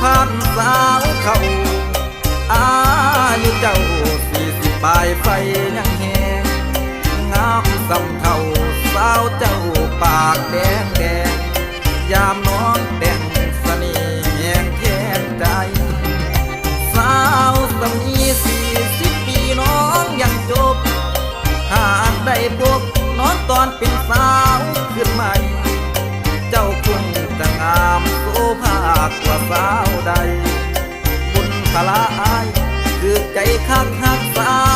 ຜ່ານສາວເຖົ້າ ອາຍຸເຈົ້າສີ່ສິບປາຍໄຟຍັງແຮງ ງາມສ່ຳເທົ່າສາວເຈົ້າປາກແດງແດງ ຍາມນ້ອງແຕ່ງສະເໜ່ແຮງແທນໃຈ ສາວສຳນີສີ່ສິບປີນ້ອງຍັງຈົບ ຫາກໄດ້ພົບນ້ອງຕອນເປັນສາວຂຶ້ນໃໝ່ ເຈົ້າຄົງຈະງາມໂສພາກວ່າສາວໃດ ບຸນພາລາອ້າຍຖືກໃຈຄັກຮັກສາ